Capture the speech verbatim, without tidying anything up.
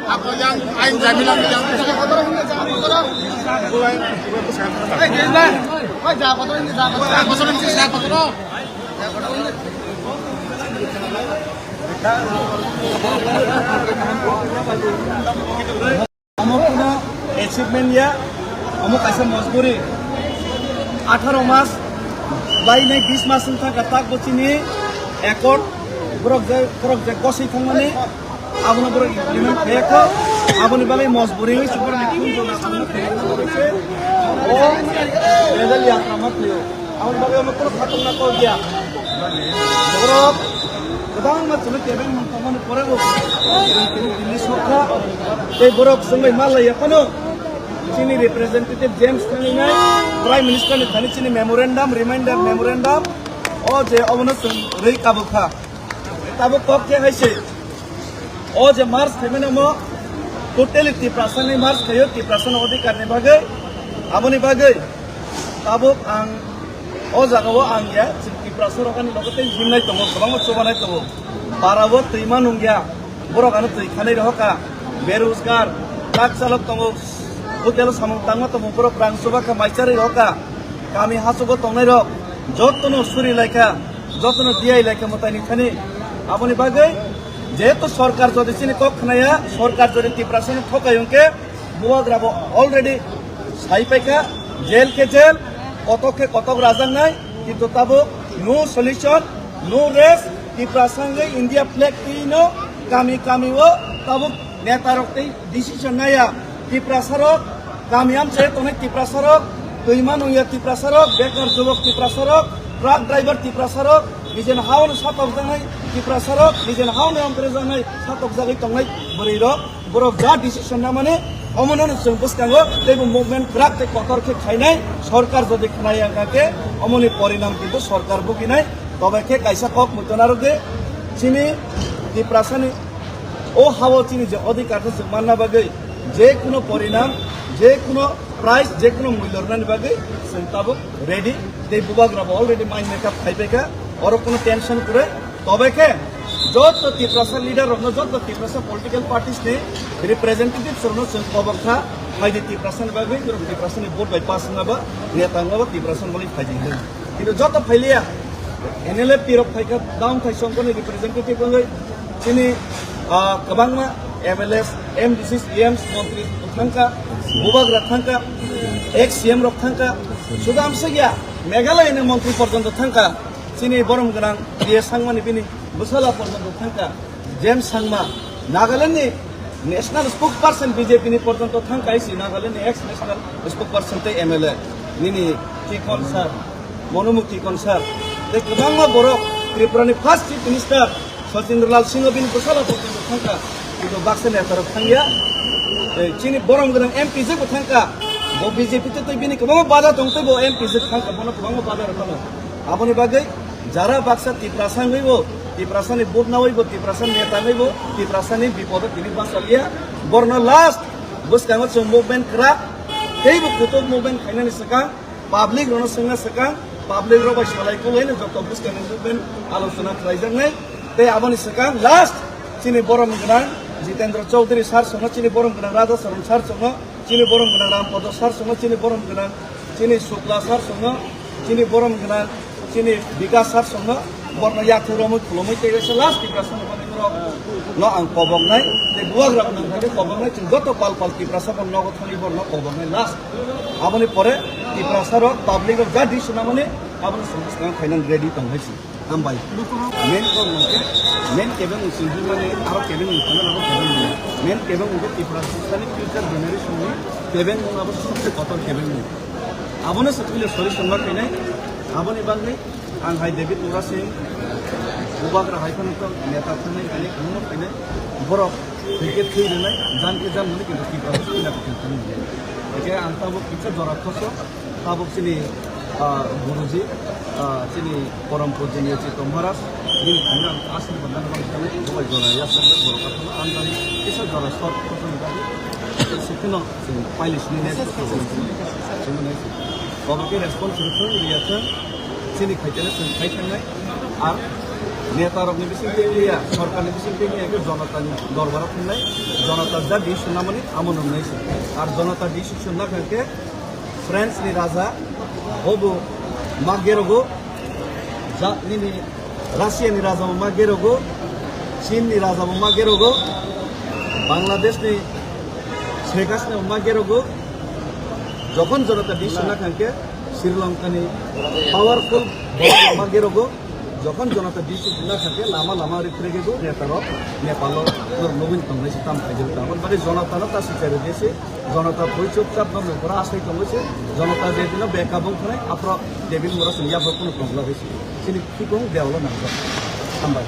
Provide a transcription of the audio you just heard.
Ako yang ain jamilang yang. Omo kuno achievement ya, omo kaisa mojburi. Atharo mas bai nai bis mas wng thangkha tak bo chini accord borok je, borok je goswi thangmani abono borok implement khaiyakho. Aboni bagwi mojburi wi borok ni khunju na thangma khaiyakho. O medal ya kama khayo. Aboni bagwi omo borok khatungna kok ya. Borok kwbangma chwla tebeng mantongmani pore bo tini sokha. Tei borok chwngbai malai yaphano chini representative James thangwi nai Prime Minister ni thani chini memorandum, reminder memorandum o je obono chwng rwi kabukha. Tabuk kok je hai se o je march khaimani omo totally Tiprasa ni march khaio, Tiprasa ni odhikar ni bagwi. Aboni bagwi tabuk ang o jaga o ang ya, chwng Tiprasa rok ani logo tei himnai tongo, kwbangma chubanai tongo. Para o twima nung ya, borok ano twi khanai rohor kha, berojgar, truck chalok tongo, hotel o samung tangma tongo, borok rang chuba kha, mai charwi rohor kha, kami hachugo tongnai rok jotono suri lai kha, jotono diai lai kha mwtai ni thani. Aboni bagwi jehetu sorkar jodi chini kok khnaya, sorkar jodi Tiprasa no thokai hwnkhe, bubagra bo already sai paikha, jail khe jail, kotok khe kotok rajaknai, kintu tabuk no solution, no rest, Tiprasa wngwi India flag twi no kami kami o tabuk neta rok tei decision naya. Tiprasa rok kami amchai tongnai Tiprasa rok, twima nungya Tiprasa rok, bekar jubok Tiprasa rok, truck driver Tiprasa rok, nijen haono satokjaknai Tiprasa rok, nijen haono omprejaknai satokjagwi tongnai bwrwi rok. Borok ja decision namani omono chwng bwskango teibo movement kwrak tei kotor khe khainai, sorkar jodi khwnaya wngkha khe omoni porinam kintu sorkar buginai. Tobai khe kaisa kok muitu narwk di, chini Tiprasani o hao chini je odhikar khe chwng manna bagwi je kuno porinam, je kuno price, je kuno mulyo rwnani bagwi chwng tabuk ready. Tei bubagra bo already mind makeup khai paikha, oro kuno tension kwrwi. Tobai khe joto Tiprasa leader rokno, joto Tiprasa political parties ni representatives rokno chwng kobor kha, phaidi Tiprasa ni bagwi, borok Tiprasa ni vote bai pass wngna ba, neta wngna ba Tiprasa ni bagwi phaidi hinwi. Kintu joto phailiya, N L F P rok phaikha, down khai songkoni representative wngwi, chini, ah, kwbangma M L As, M D Cs, E Ms, montri thangkha, bubagra thangkha, ex C M rok thangkha, suda amsakya, Meghalaya ni montri porjonto thangkha, chini borom gwnang P A Sangma ni bini bwsala porjonto thangkha, James Sangma, Nagaland ni national spokesperson B J P ni porjonto thangkha, isi Nagaland ni ex national spokesperson tei M L A, nini Tikon sir, Monomuk Tikon sir, tei kwbangma borok, Tripura ni first chief minister Sachindralal Singh bini bwsala porjonto thangkha, kintu baksa neta rok thangya, tei chini borom gwnang M P je bo thangkha, bo B J P tei bini kwbangma bada tong tei bo M P je thangkha, bono kwbangma bada rok thangkha. Aboni bagwi jara baksa Tiprasa wngwi bo, Tiprasa ni vote nawi bo, Tiprasa ni neta wngwi bo, Tiprasa ni bipodo tini bachaliya. Borno last bwskango chwng movement kwrak, teibo kutuk movement khainani swkang, public rokno swngna swkang, public rok bai salai kulai no joto bwskangni movement alochona khlaijaknai. Tei aboni swkang last chini borom gwnang Jitendra Chaudhary sir songno, chini borom gwnang Radha Charan sir songno, chini borom gwnang Ram Podo sir songno, chini borom gwnang chini Shukla sir songno, chini borom gwnang chini Bikas sir songno, borno yakthai romwi khulumwi tei kaisa last Tiprasa no bani borok no ang koboknai, tei bubagra no thangwi koboknai, chwng joto pal pal Tiprasa borno nogo thangwi borno koboknai last. Aboni pore Tiprasa rok public rok ja di sunamani abono song swkang khainang ready tong hai si. Hambai. Main kok hwnkhe, main kebeng wng sing hwnmani aro kebeng wng thangmani abo kebeng wng. Main kebeng wngkhe Tiprasa ni future generation ni kebeng wng abo sobse kotor kebeng wng. Abono se puila solution ma khainai, aboni bagwi ang hai David Murasing, bubagra hai phano neta thangnai khainai, kunu khainai, borok hwnkhe thwi rwnai, jan khe jan hwnwi kintu Tiprasa puila khe thangwi. Hwnkhe ang tabuk kisa jora khoso. Tabuk chini, ah, Guruji, ah, chini Param Pujaniya Chitto Maharaj, nini thani ang aswk bwkhani bang thani bubai jora yasakjak borok kathalo ang thani kisa jora short photo ni bagwi. Tei se kheno chwng pailisni next photo chwng chwng next. Obo khe response rwthwng rwya thwng chini khaitene chwng khai thangnai. Ar neta rokni bising tei liya, sorkarni bising tei liya khe jonotani dorbaro thangnai. Jonota ja decision namani amo nwngnai se. Ar jonota decision nakha khe France ni raja, obo ma gerogo, ja, nini Russia ni raja bo ma gerogo, Chin ni raja bo ma gerogo, Bangladesh ni Sheikh Hasina bo ma gerogo, jokhon jonota decision nakha khe Sri Lanka ni powerful borok bo ma gerogo, jokhon jonota decision nakha khe lama lama ripre gego neta rok Nepal o nugwi tongnai se tam khaijak ta. Aboni bagwi jonota no ta sichari desi. Jonota bui chupchap no nokora asai tongwi se. Jonota je dino beka bung thwnai, aphro David Murasing yapha phano tongla bai se. Chini khikung dewalo nangjak. Hambai.